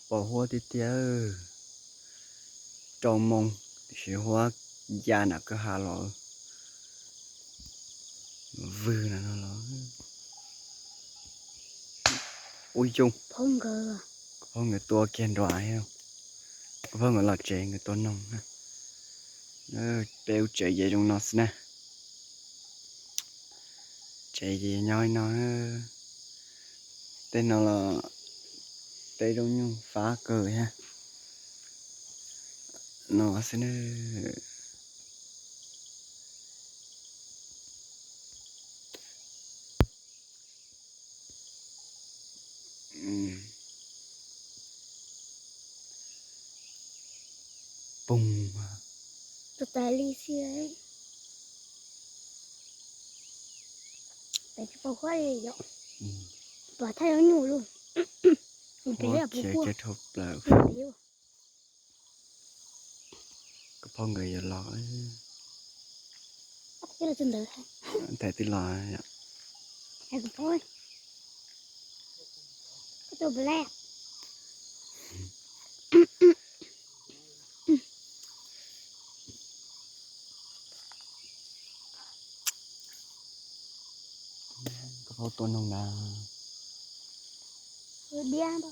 Pos huab tiag tiag, rau moo, tiam sis huab ya nram kwj ha los, vwg na no los. Ua yus, kuv phob nkawd tua kiag nruas, kuv phob nkawd los tsev nkawd tua noog na. Peb ua tsev ces zoo no xwb na. Tsev ces nyob li no. Tej no los tej zoo nyuj fab kawg thiab. No xwb na. Poog. Tus tas li xwb. Pem tsis pom huab li yom. Pom thaj zoo nyuj lug. Pem huab pem khiav huab kiag dhau plaws. Pem Koj phob nkawd yuav los. Ib los tsis ntawd. Thaum twg los yom? Koj tua pem lawm. Koj phob tua noog na. Diab.